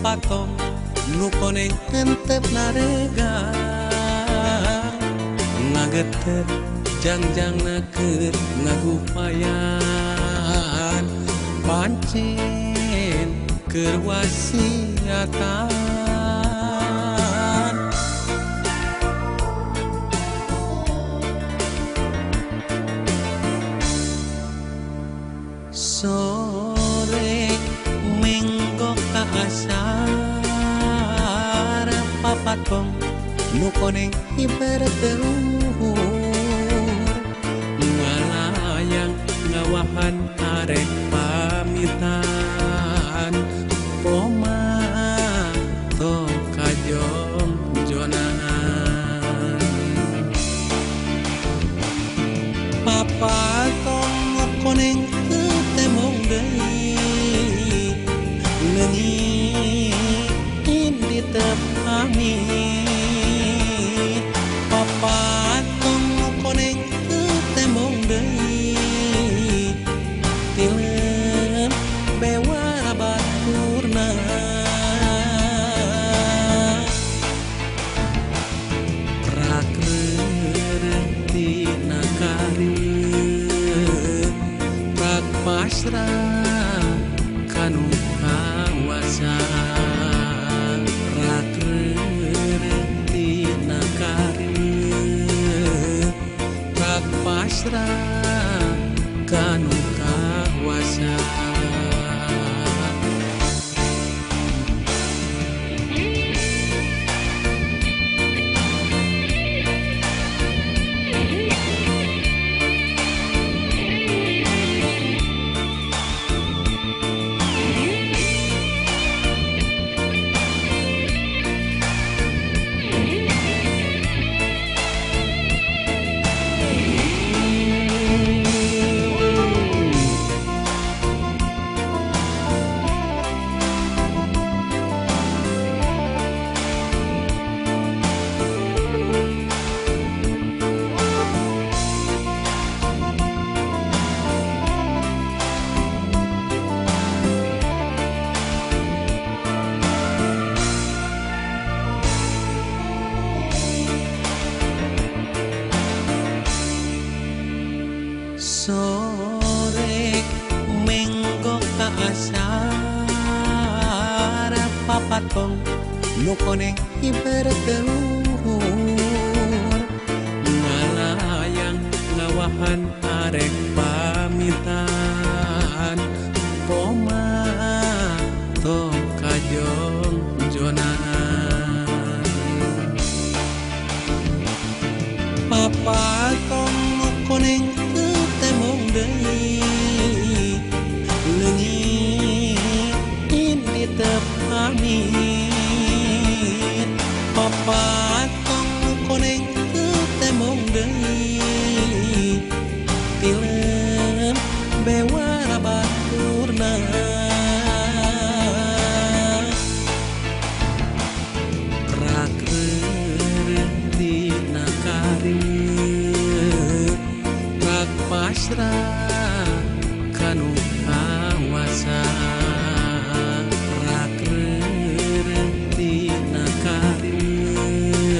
Papatong nu koneng hentep naregang ngageter jangjangna keur ngagupayan pancen keur wasiatan. Sore menggok ka asar papatong nu koneng hiber teu luhur ngalayang ngawahan arek pamitan koma tong kajongjonan. Papatong nu koneng teu temong deui leungit indi teu pamit. Papatong nu koneng teu temong deui tilem bewara baturna. Rak reureuh tina kareut rak pasrah kanu kawasa. Rak reureuh tina kareut rak pasrah kanu kawasa. Sore menggok ka asar papatong nu koneng hiber teu luhur ngalayang ngawahan arek pamitan koma tong kajongjonan. Papatong nu koneng teu temong deui leungit indi teu pamit. Papatong nu koneng teu temong deui tilem bewara baturna. Rak reureuh tina kareut rak pasrah kanu kawasa. Rak reureuh tina kareut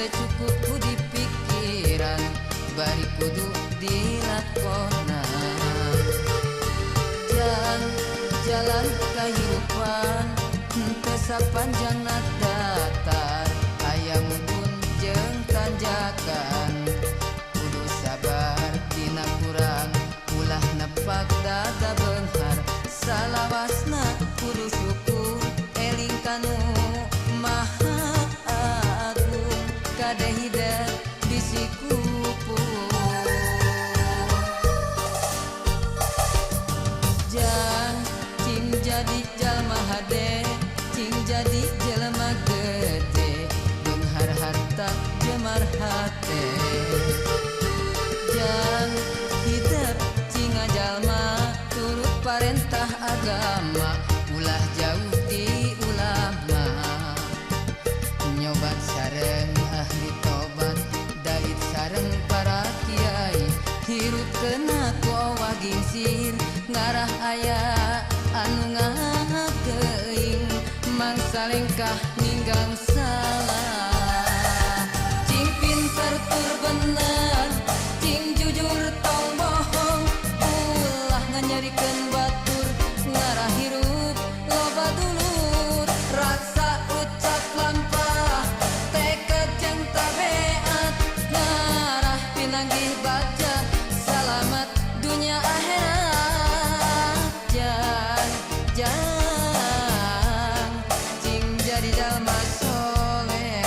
Teu cukup ku dipikiran bari kudu dilakonan. Jalan jalan kahirupan henteu sapanjangna datar, aya mubun jeung tanjakan. Kudu sabar dina kurang, ulah nepak dada beunghar. Salawasna kudu syukur eling kanu maha agung, kade hidep bisi kupur. Jang cing jadi jalma hade, cing jadi jelema gede, beunghar harta jemar hate. Jang hidep cing jalma turut parentah agama, ulah jauh ti ulama. Nyobat sareng ahli tobat, dait sareng para kiai, hirup kena ku owah gingsir, ngarah aya anu ngakeuing, mangsa lengkah ninggang salah. Cing pinter tur bener, cing jujur tong bohong, ulah nganyerikeun batur, ngarah hirup loba dulur. Raksa ucap lampah, tekad jeung tabeat, ngarah pinanggih baca, salamat dunya akhirat. Jang jang cing jadi jalma soleh.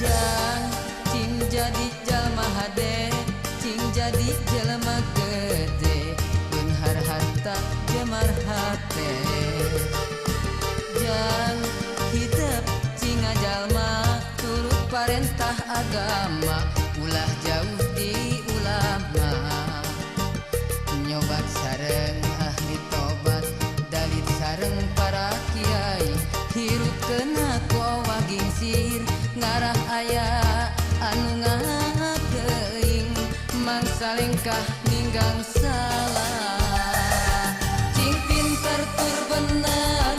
Jang cing jadi jalma hade, cing jadi jelema gede, beunghar harta jemar hate. Jang hidep cing jalma turut parentah agama, ulah jauh ti ulama. Nyobat sareng ahli tobat, dalit sareng para kiai, hirup kena ku owah gingsir, ngarah aya anu ngakeuing, mangsa lengkah ninggang salah. Cing pinter tur bener,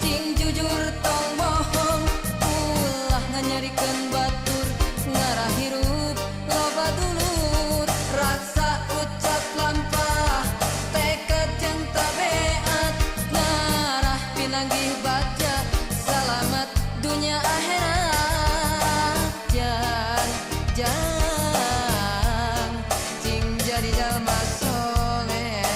cing jujur tong bohong, ulah nganyerikeun batur, ngarah hirup loba dulur. Raksa ucap lampah, tekad jeung tabeat, ngarah pinanggih baca, salamat dunya akhirat. Jang jang cing jadi jalma soleh.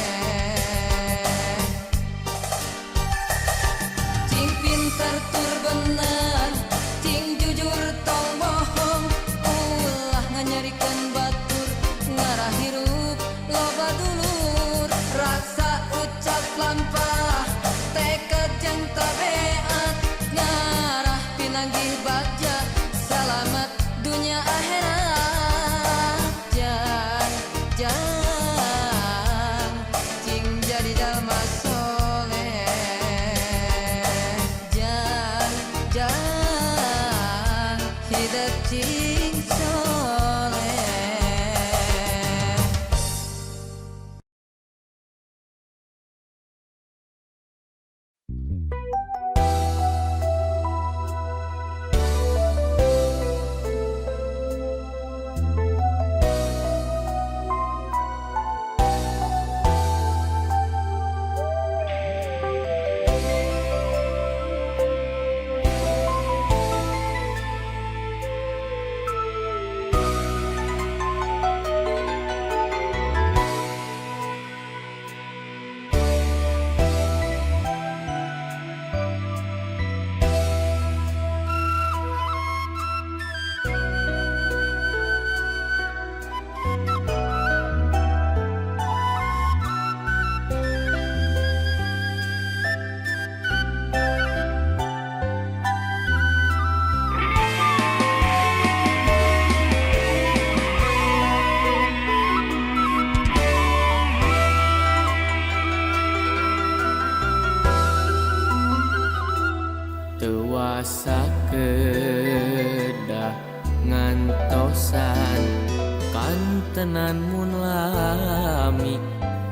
Kantenan mun lami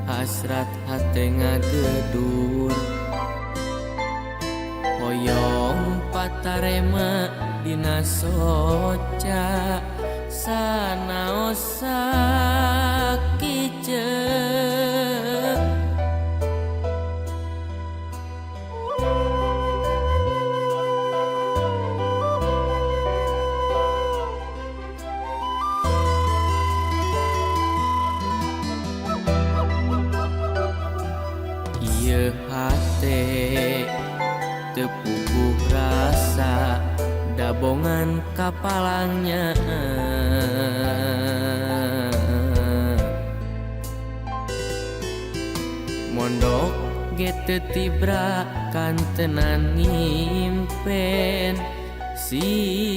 hasrat hate ngagedur hoyong patarema dina soca sanaos sakiceuk. Ieu hate teu puguh rasa dabongan kapalangnya mondok ge teu tibra kantenan ngimpen simpen.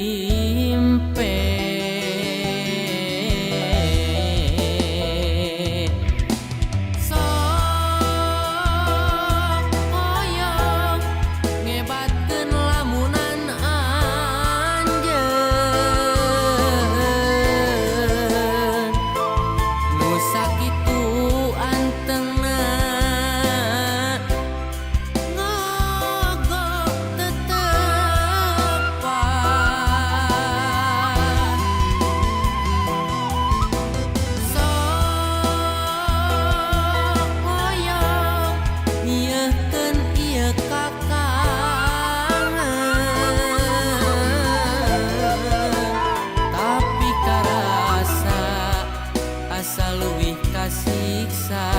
Kasiksa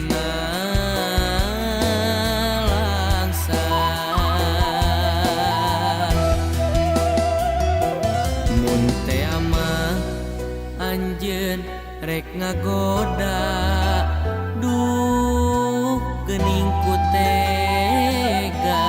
nalangsa mun tea mah anjeun rek ngagoda duh geuning ku tega.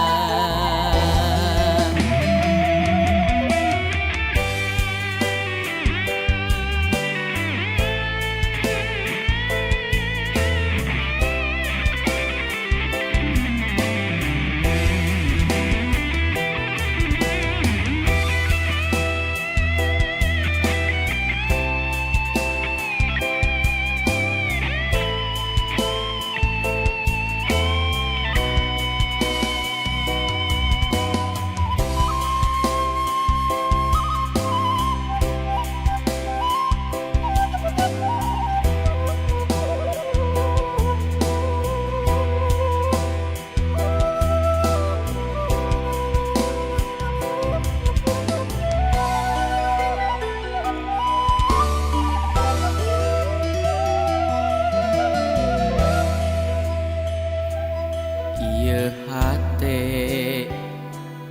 Ieu hate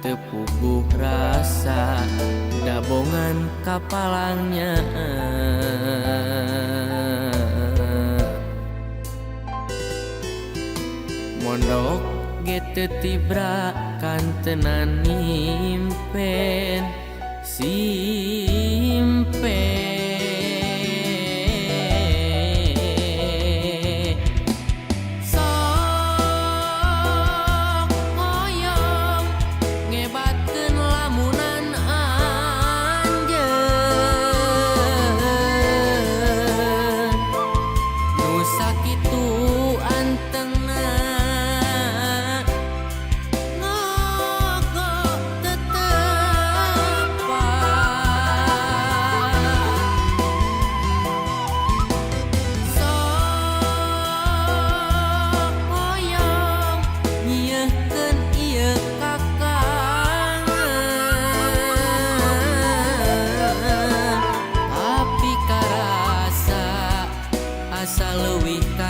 teu puguh rasa dabongan kapalangnya mondok ge teu tibra kantenan ngimpen simpen.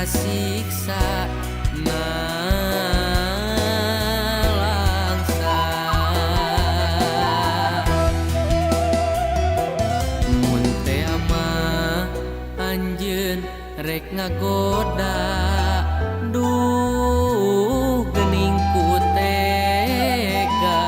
Kasiksa nalangsa mun tea mah anjeun rek ngagoda duh geuning ku tega.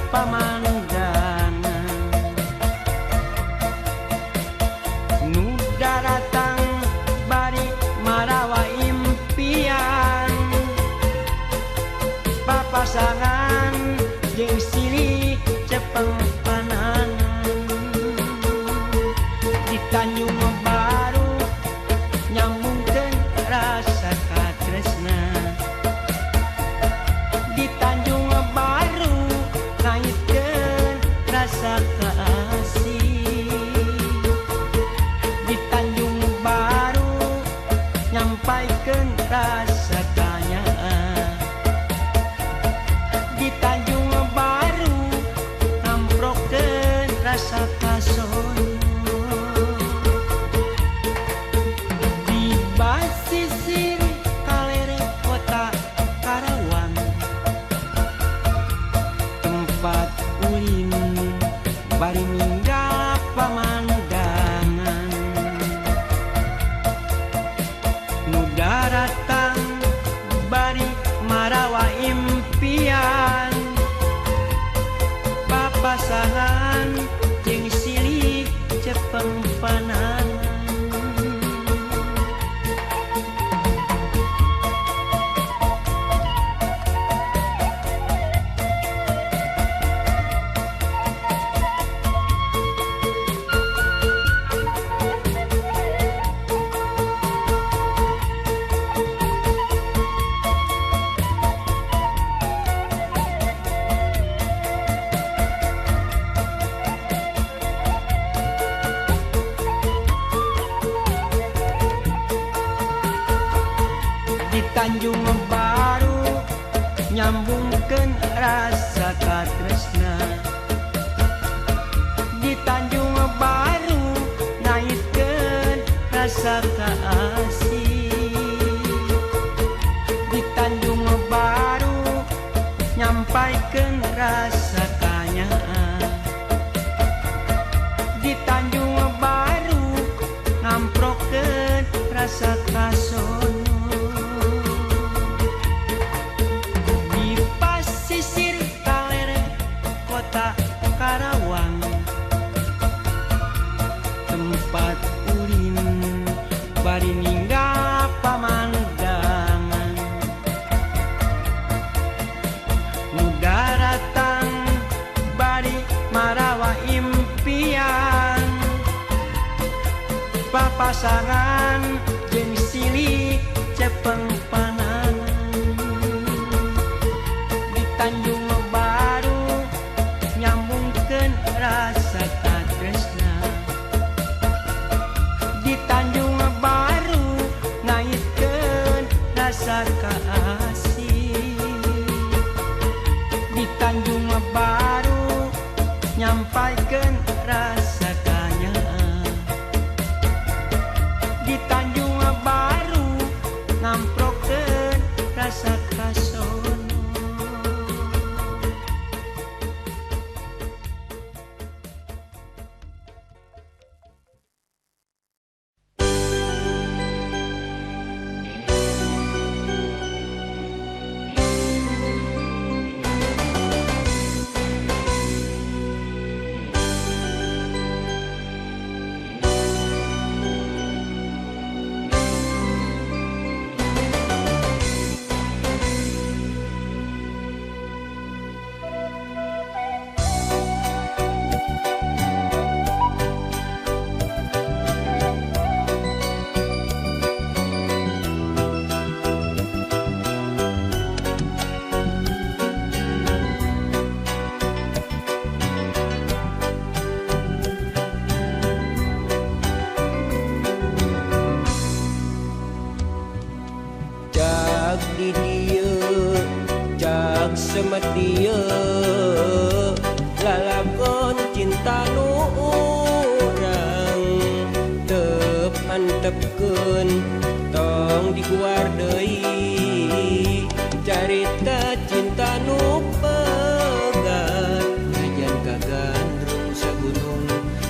pamandangan nu daratang bari marawa impian papasangan jeung silih cepeng pananan di Tanjung Baru nyambungkeun rasa katresna di Tanjung Baru ngaitkeun rasa kasih di Tanjung Baru nyampaikeun rasa kanyaah di Tanjung Baru ngamprokeun rasa kasono di basisir kaler kota Karawang tempat ulin bari ninggal pamandangan nu daratang bari marawa impian papasangan jeung silih cepeng pananan. Di Tanjung Baru nyambungkeun rasa katresna di Tanjung Baru ngaitkeun rasa kasih di Tanjung Baru nyampaikeun rasa kanyaah di Tanjung Baru ngamprokeun rasa kasono di pasisir kaler kota Karawang tempat ulin bari ninggal pamandangan nu daratang bari marawa impian papasangan jeung silih cepeng pananan di Tanjung Baru nyambungkeun rasa katresna di Tanjung Baru ngaitkeun rasa kasih di Tanjung Baru nyampaikeun rasa kanyaah di Tanjung Baru ngamprokeun rasa kasono. Cak di dieu, cak semet dieu, lalakon cinta nu urang teu antepkeun tong diguar deui carita cinta nu pegat najan kagandrung sagunung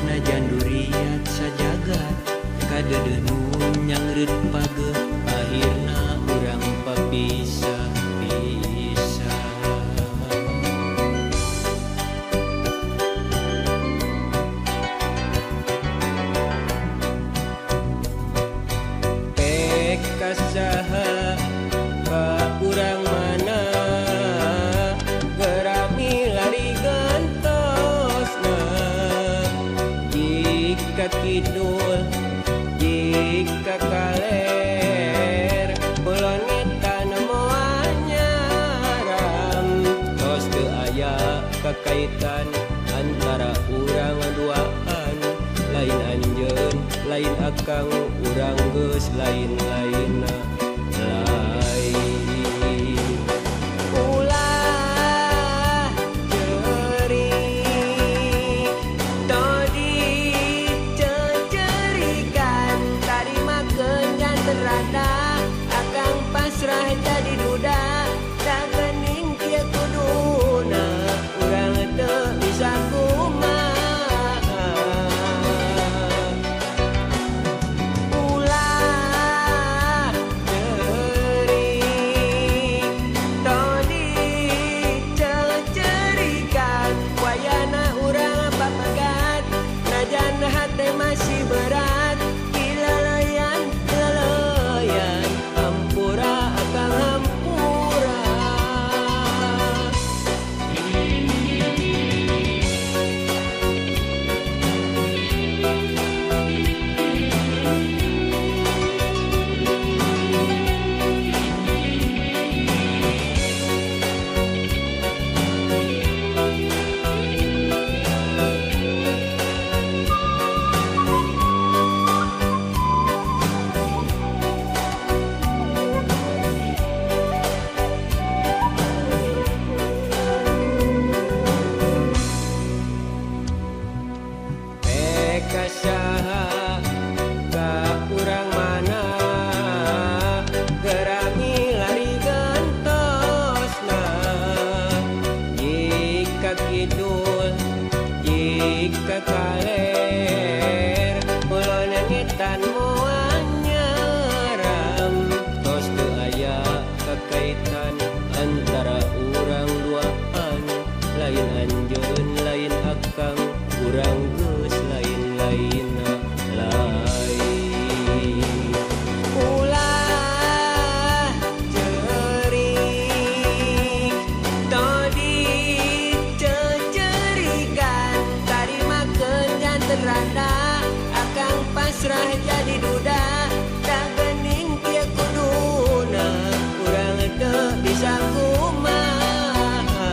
najan duriat sajagat kadeudeun nu nyangreut pageuh akhirna urang papisah-pisah. Jika kaler kulon ngetan moal nyaram tos teu aya kakaitan antara urang duaan lain anjeun lain akang urang geus lain-lainna lain. Ulah ceurik todi cecerikan tarimakeun janten rada akang pasrah jadi duda da geuning kieu kuduna urang teu bisa kumaha. Ulah ceurik todi cecerikan wayana urang papegat najan hate masih berat pilalayan pilalayan hampura akang hampura. Peka saha ka urang mana gerami lari gentosna jika kidul jika kaler kulon ngetan moal nyaram tos teu aya kakaitan antara urang duaan lain anjeun lain akang urang geus lain-lainna lain. Ulah ceurik todi cecerikan tarimakeun janten rada akang pasrah jadi duda da geuning kieu kuduna urang teu bisa kumaha.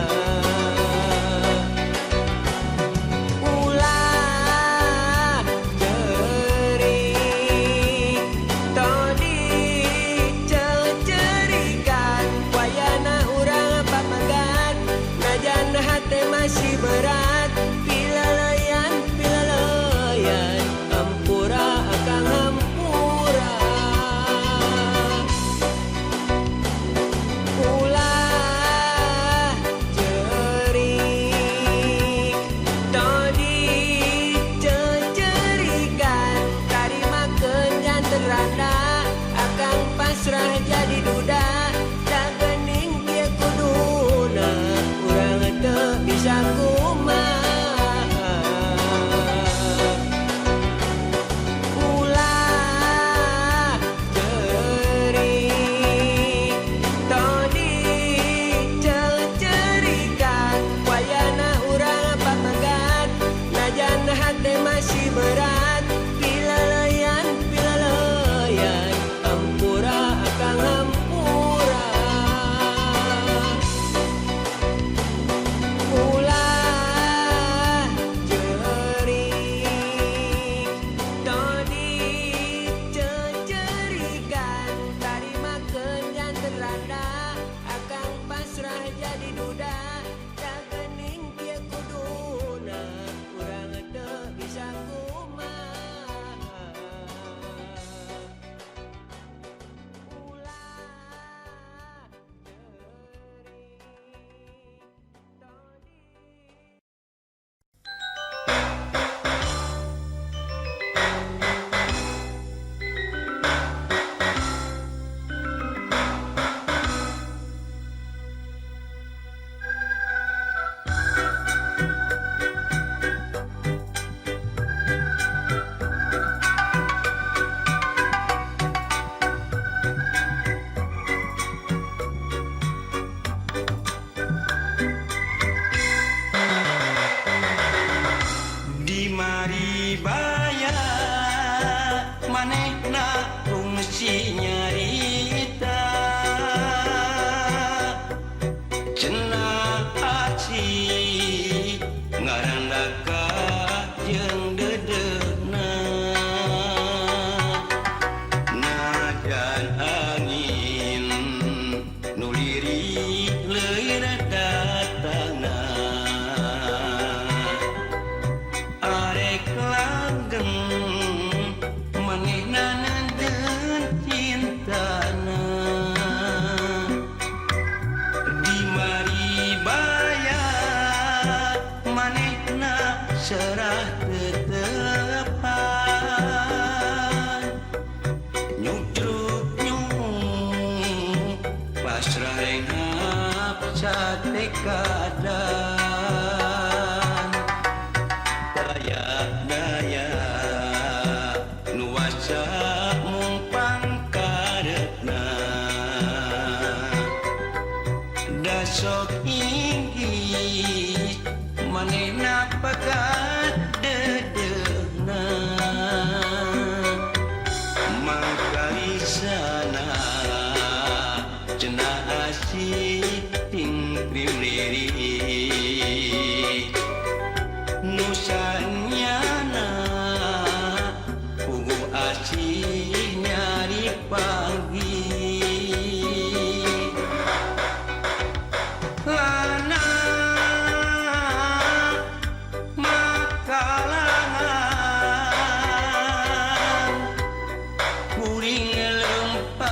Ulah ceurik todi cecerikan wayana urang papegat najan hate masih berat pilalayan pilalayan hampura akang hampura. Ulah ceurik todi cecerikan tarimakeun janten rada akang pasrah jadi duda da geuning kieu kuduna urang teu bisa kumaha. Manehna kungsi nyarita Cenah aci ngarandaka jeung dedeuna Najan angin nu lirik leuir datangna Arek langgeng manehna neundeun cintana Di maribaya manehna serah tetepan Nyutruk nyung pasrah renghap satekadan Daya daya nu wasa mung pangkareupna Da sok inggih manehna pegat dedeuna Mangkalisana cenah asih ting lirik Nusanyana puguh asih nyari pagi Lana makalangan kuring lempang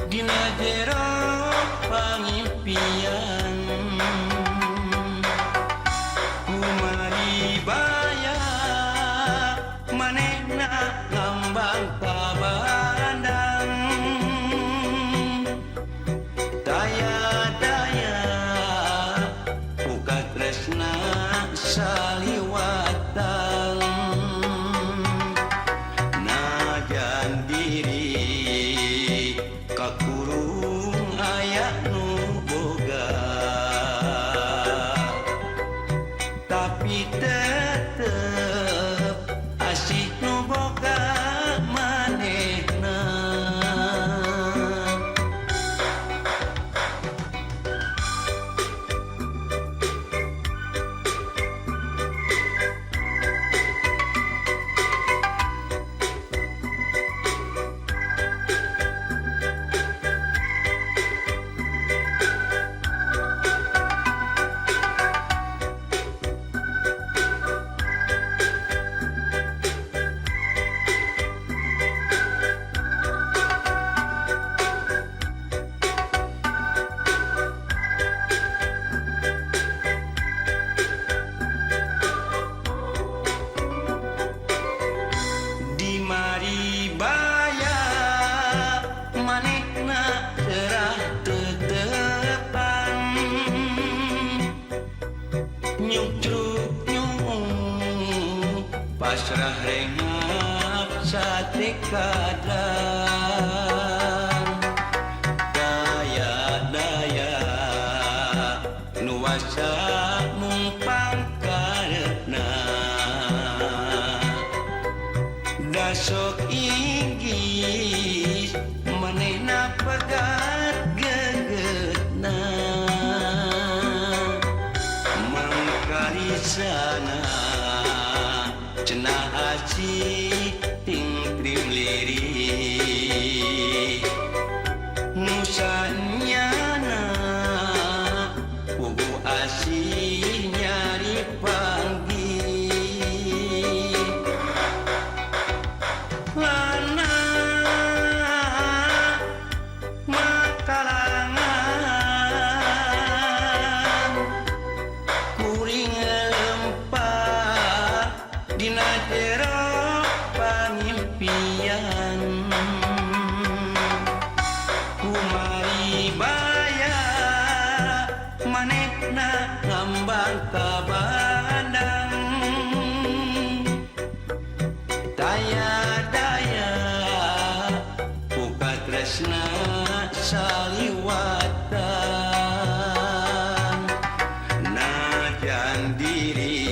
dina jero pangimpian Kumaribaya manehna lambang kabandang Daya daya buka tresna saliwatan Najan diri kakurung aya nu boga Tapi tetep asih nu boga manehna Di maribaya manehna serah tetepan Nyutruk nyung pasrah rengap satekadan Daya daya nu wasa mung pangkareupna Da sok inggih manehna pegat gegetna Mangkalisana cenah aci ting trim lirik Nusanyana puguh asih nyari panggih Lana makalangan kuring lempang dina jero pangimpian Kumaribaya manehna ngambang ka bandang Daya daya buka tresna saliwatan Najan diri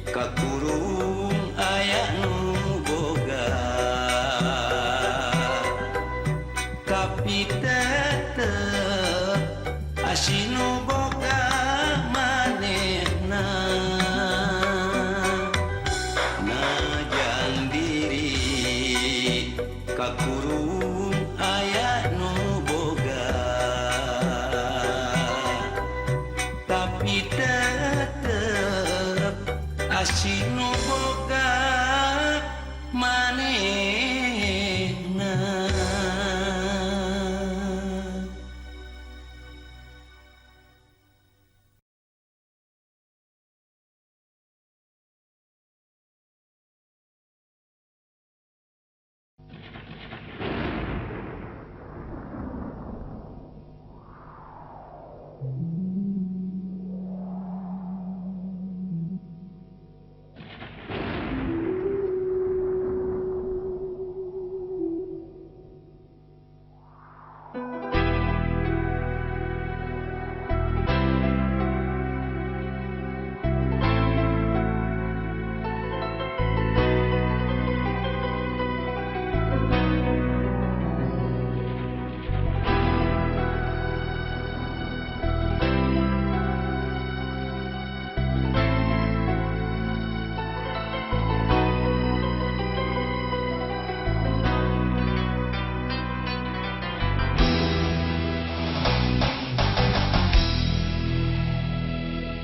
kakurung aya nu Kasih nu boga manehna.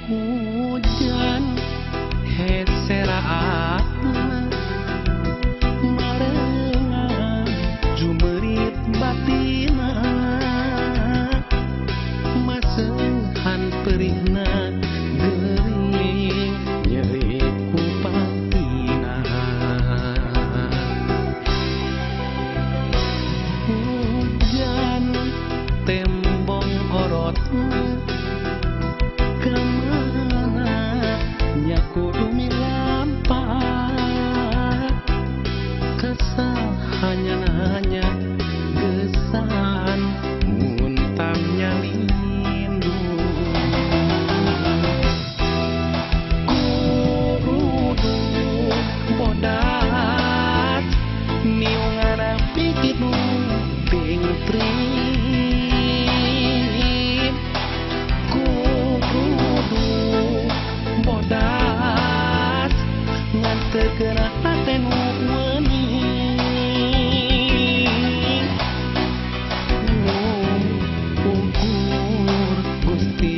Hujan heseraatna marengan jumerit batina masehan perihna geuring nyeri kupatina. Hujan tembong orotna kemana nya kudu milampat kesal hanya nanya gesan muntang nyalindu kurudu bodat niungana pikir nu ting bodas ngan teu kena hate nu wening ukur Gusti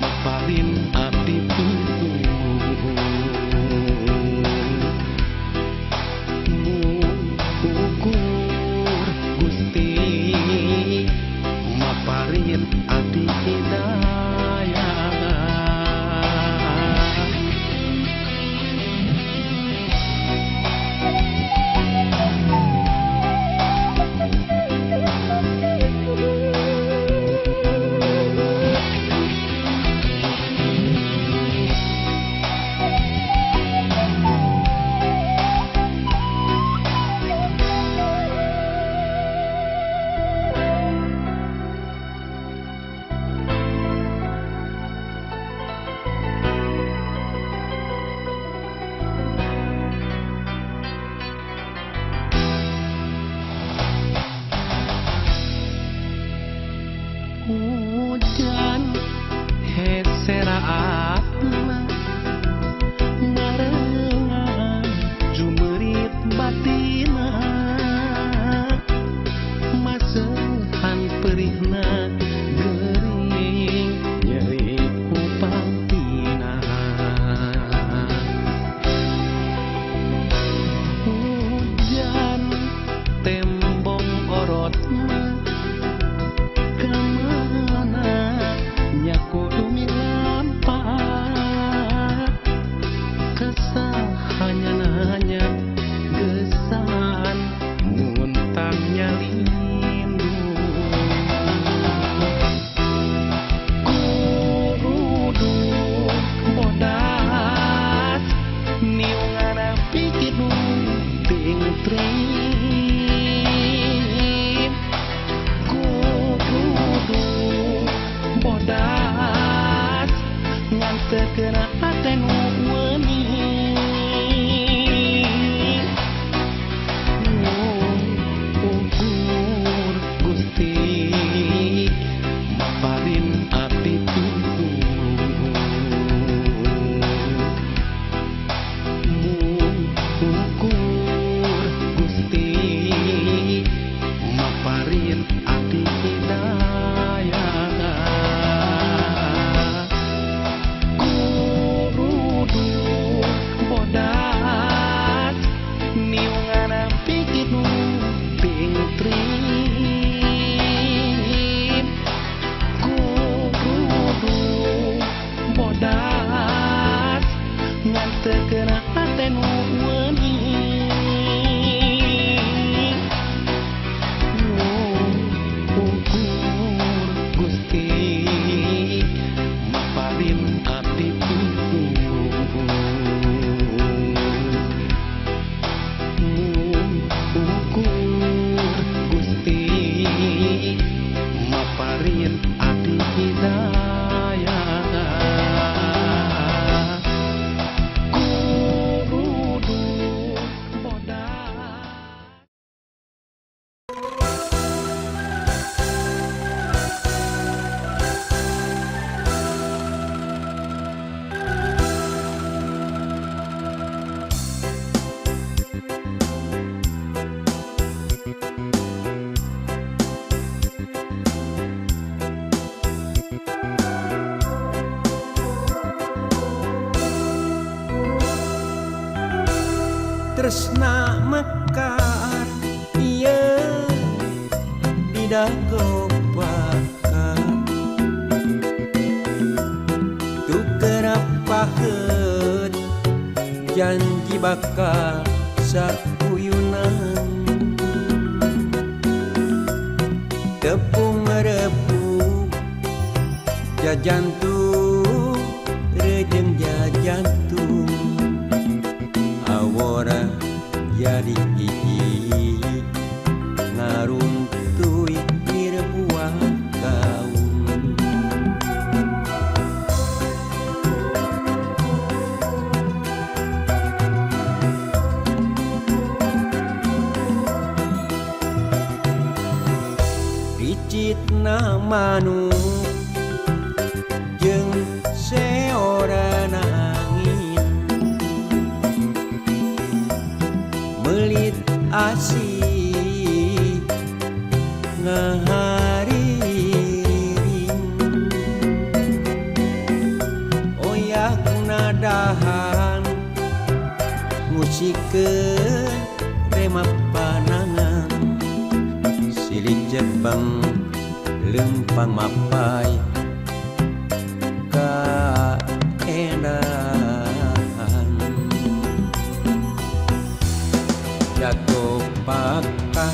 maparin abdi pinuhun ukur Gusti maparin abdi hidayah. Hujan heseraatna marengan jumerit batina masehan perihna geuring nyeri kupatina. Hujan tembong orotna kemana nya kudu milampat kesal hanya nanya gesan muntang nyalindu kurudu bodas niungana pikir nu ting bodas ngan teu kena hate nu wening ukur Gusti maparin abdi pinuhun ukur Gusti maparin abdi hidayah. Kurudu Ngantekeun hate nu wening ukur Gusti maparin abdi pinuhun ukur Gusti maparin abdi hidayah kurudu bodas. Tresna mekar ieu didago bakar tukerap paheut janji bakal sakuyunan tepung repu jajantung rejeng jajantung awora jadi hiji ngaruntuy nirbuah kaum. Ricitna manuk jeung seorana angin melit asih ngahariring oyak nadahan musikeun remap panangan silih jepang lempang mapai kaendahan jago pakar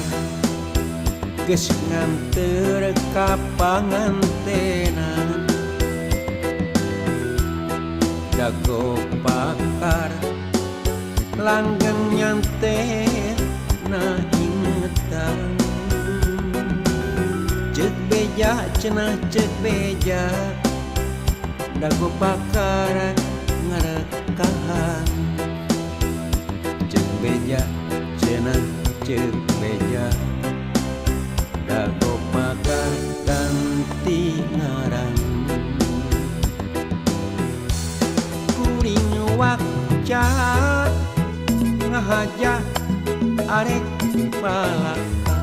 geus nganteur ka pangantenan jago pakar langgeng nyanten na ingetan ceuk beja cenah ceuk beja dago pakar ngarekahan ceuk beja cenah ceuk beja dago pakar ganti ngaran kuring wakca ngahaja arek balaka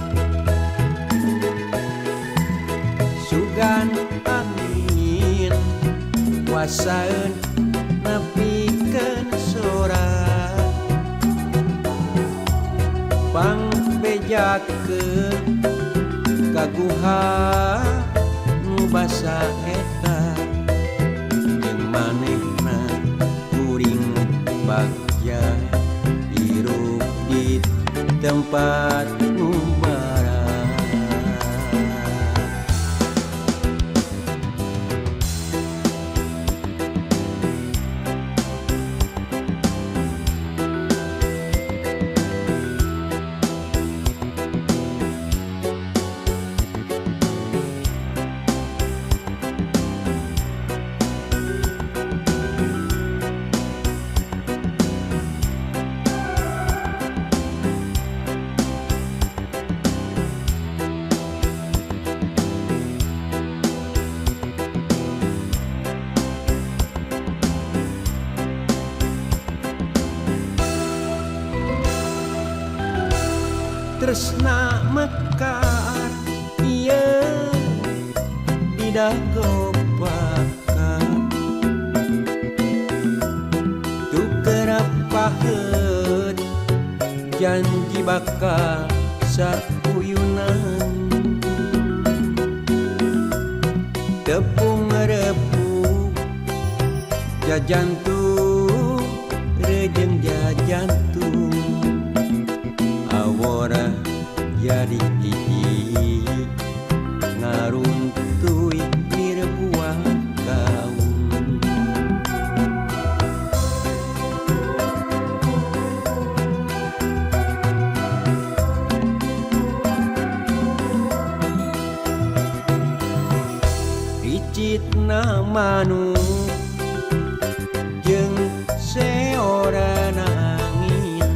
sugan angin kuasaeun nepikeun sora pangbejakeun kaguha nu basa eta jeung manehna kuring bagja hirup di tempat nu barat. Tresna mekar ieu didago bakar tukerap paheut janji bakal sakuyunan tepung repu jajantung Rejeng jajantung awora jadi hiji ngaruntuy nirbuah gaun. Ricitna manuk jeung seorang angin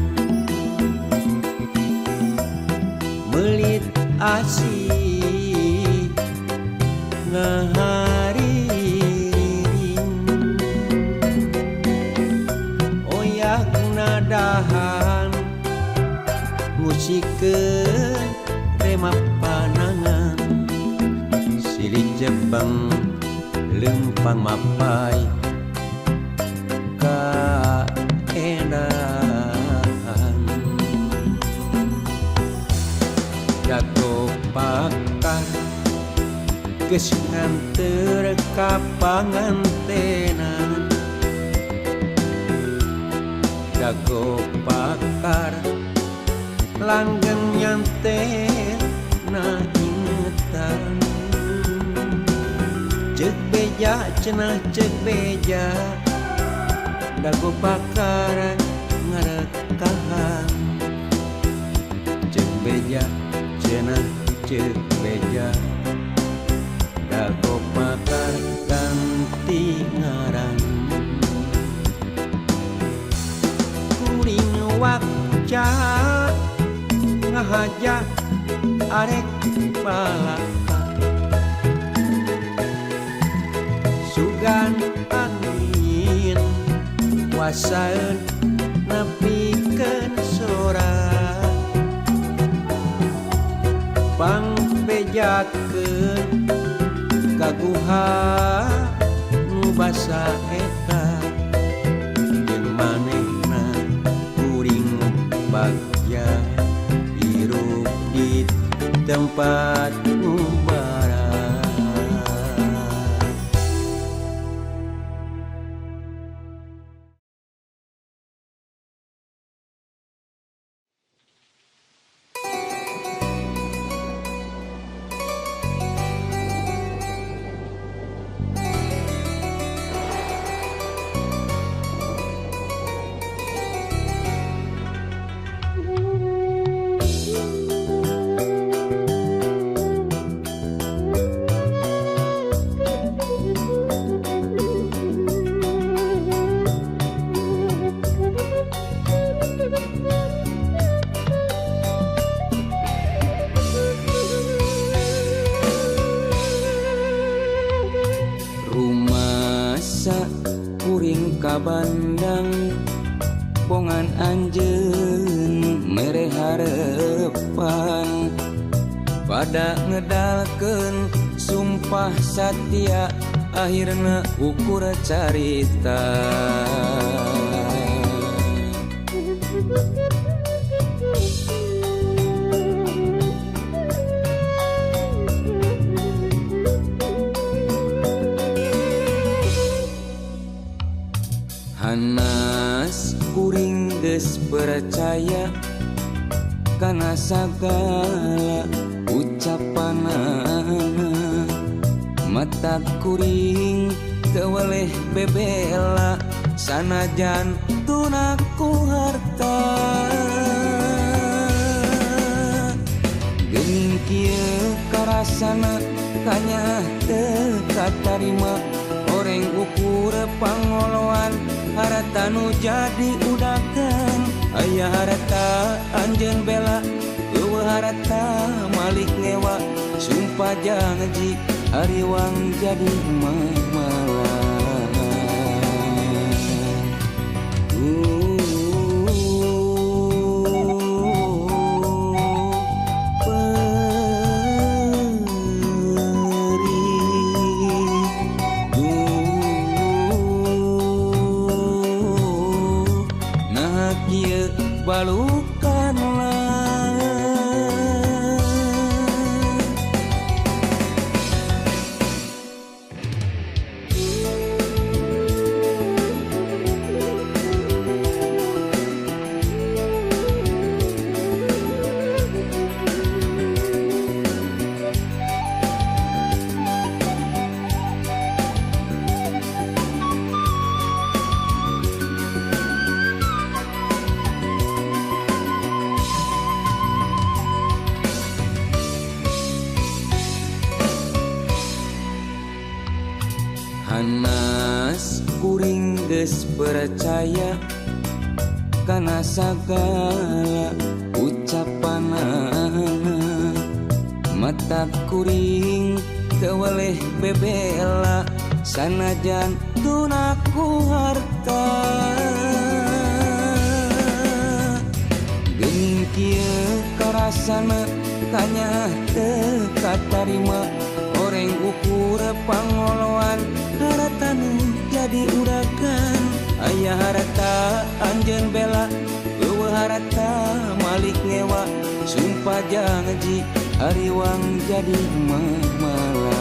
melit asih ngahariring oyak nadahan musikeun remap panangan silih jebeng lempang mapai kaenahan. Jago pakar geus nganteur ka pangantenan, jago pakar langgeng nyantena ingetan. Ceuk beja cenah ceuk beja dago pakar ngarekahan, ceuk beja cenah ceuk beja dago pakar ganti ngaran. Kuring wakca ngahaja arek balaka sugan angin wasaeun nepikeun sora pangbejakeun kaguha nu basa eta jeung manehna kuring bagja hirup di tempat ngubarat. Bandang bongan anjeun mere harepan pada ngedalkeun sumpah satia akhirna ukur carita. Hanas kuring geus percaya kana sagala ucapanana, mata kuring teu weleh bebela sanajan tunaku harta. Geuning kieu karasana kanyah teu katarima oreng ukur pangoloan harta nu jadi udakan. Aya harta anjeun bela eueuh harta malik ngewa sumpah janji hariwang jadi mamalan. Balukanlah. Kuring geus percaya kana sagala ucapanana. Mata kuring teu weleh bebela sanajan tunaku harta. Geuning kieu karasana kanya teu katarima oreng ukur pangoloan harta nu jadi urakan. Aya harta anjeun bela eueuh harta malik ngewa sumpah janji hariwang jadi mamala.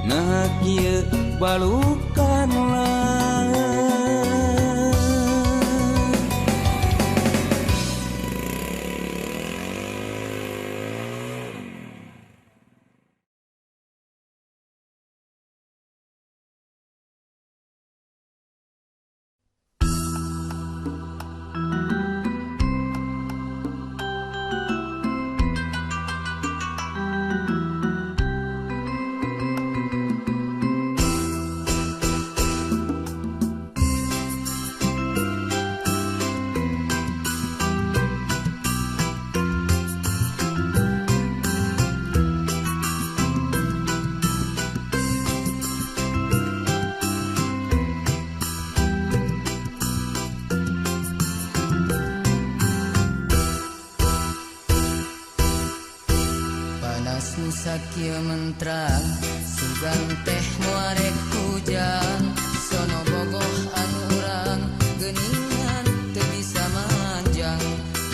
Nah kieu balukanlah. Sakieu mentrang sugan teh muarek hujan sono bogoh anu urang geuningan teu bisa manjang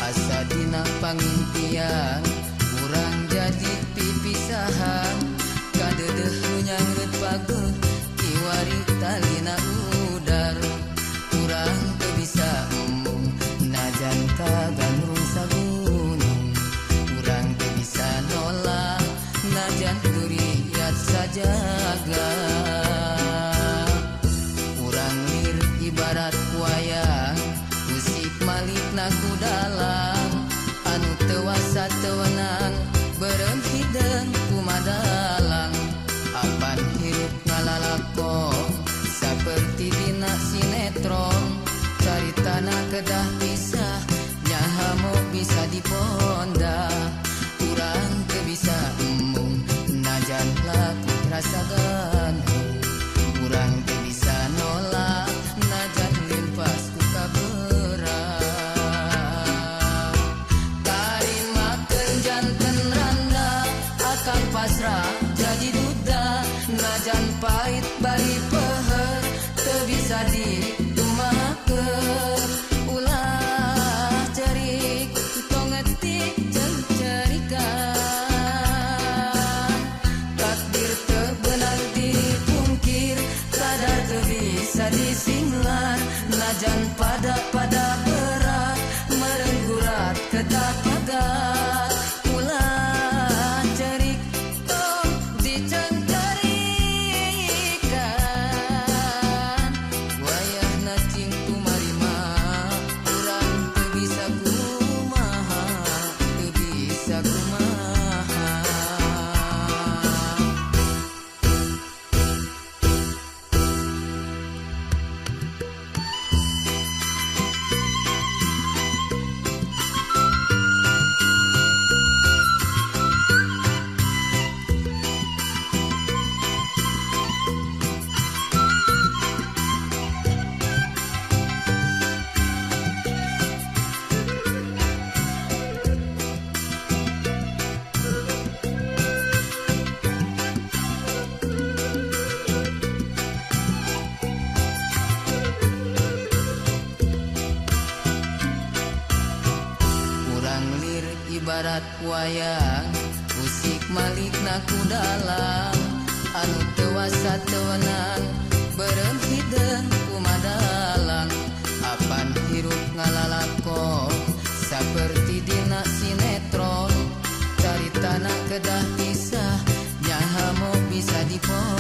asa dina pangimpian urang jadi pipisahan kadeudeuh nu nyangreut pageuh kiwari talina udar urang teu bisa embung najan kaganrung sagunung urang teu bisa nolak najan duriat sajaga. Urang lir ibarat wayang usik malikna ku dalang anu teu wasa teu wenang beureum hideung kumadalang apan hirup ngalalakon saperti dina sinetron caritana kedah pisah nyahamo bisa diponda urang teu bisa embung najan laku rasa gandung urang teu bisa nolak najan limpas ku kaberat tarimakeun janten randa akang pasrah jadi duda najan pahit bari peher teu bisa ditumakeun ulah cerik tong ngetik jeung cerikan takdir teu beunang dipungkir kadar teu bisa disinglar najan pada berat merenggurat kedah pagat ulah cerik tong dicengkarikan wayahna cing tumarima urang teu bisa kumaha teu bisa kumaha. Urang lir ibarat wayang usik malikna ku dalang anu teu wasa teu wenang beureum hideung kumadalang apan hirup ngalalakon saperti dina sinetron caritana kedah pisah nyahamo bisa diponda.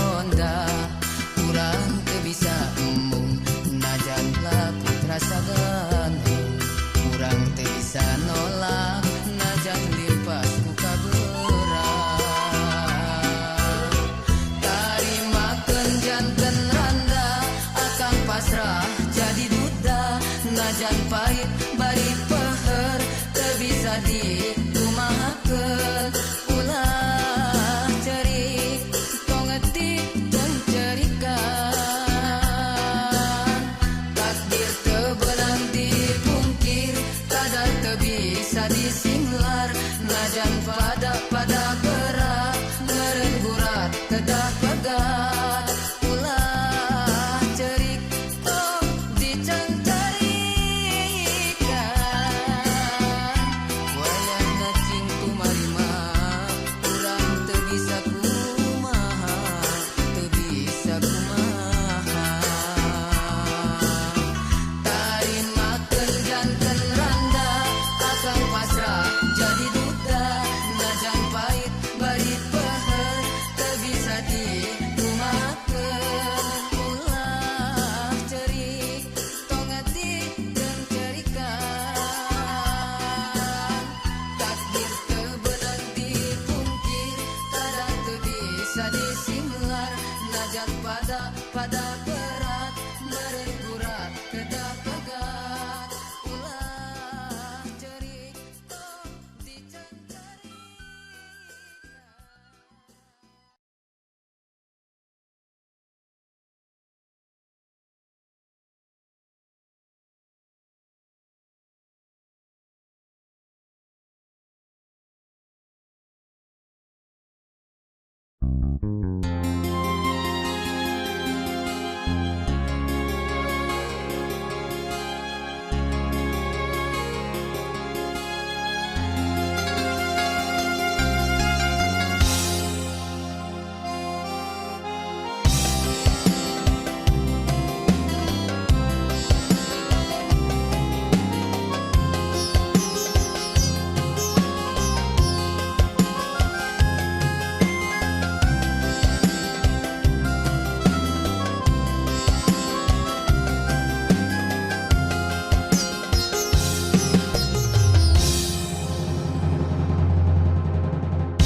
Berat pada pada berat merengkurat kedah pegat ulah cerik tong dicancarikan.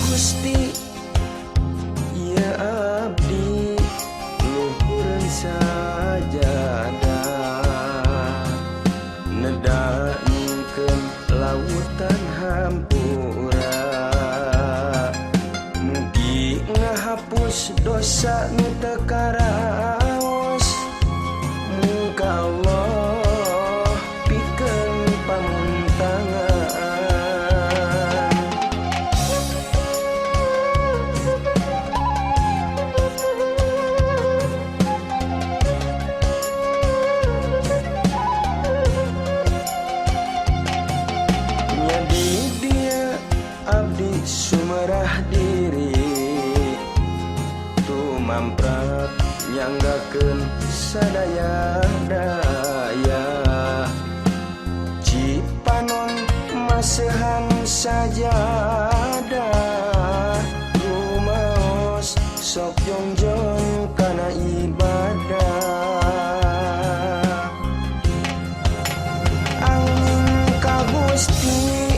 Gusti ya abdi luhureun sajadah neda nyingkeun lautan hampura mugi ngahapus dosa nu teu karaos muka Allah pikeun pamuntangan. Nyadi dia abdi sumerah diri tumamprak nyanggakeun sadaya daya Cipanon masehan sajadah rumaos sok jongjon kana ibadah Angin ka Gusti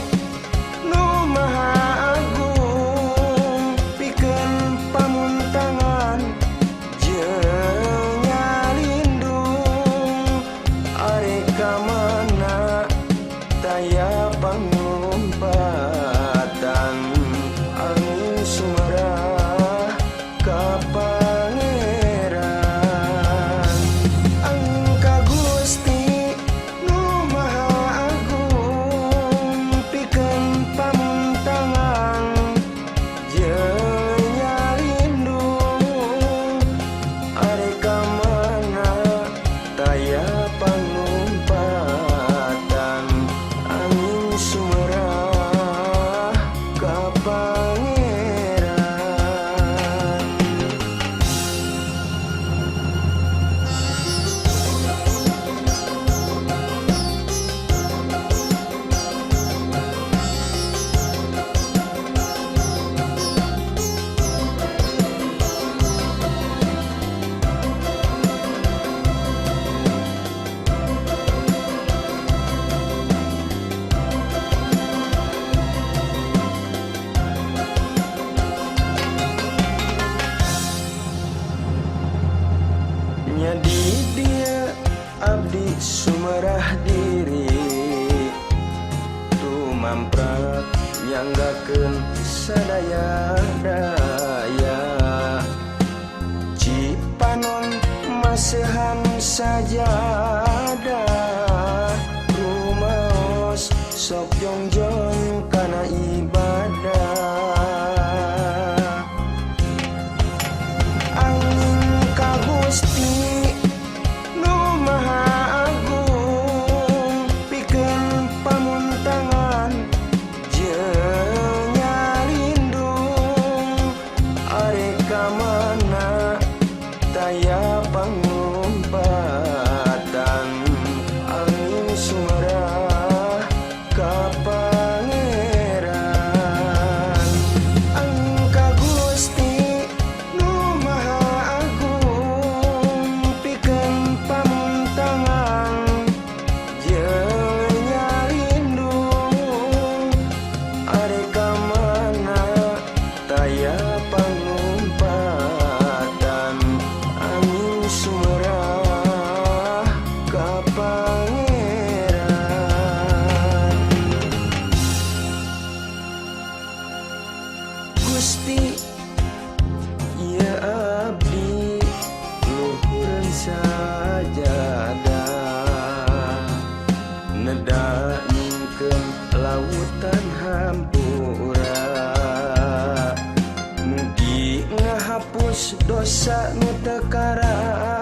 nu Maha Agung pikeun pamuntangan jeung nyalindung arek ka mana taya panglumpatan angin sumerah ka Pangeran Angin ka Gusti nu Maha Agung pikeun pamuntangan jeung nyalindung arek ka mana taya panglumpatan angin sumerah ka Pangeran. Nyadi dia abdi sumerah diri tumamprak nyanggakeun sadaya daya Cipanon masehan sajadah rumaos sok jongjon kana ibadah Angin ka Gusti nu Maha Agung pikeun pamuntangan jeung nyalindung arek ka mana taya panglumpatan Dosa nu teu karasa.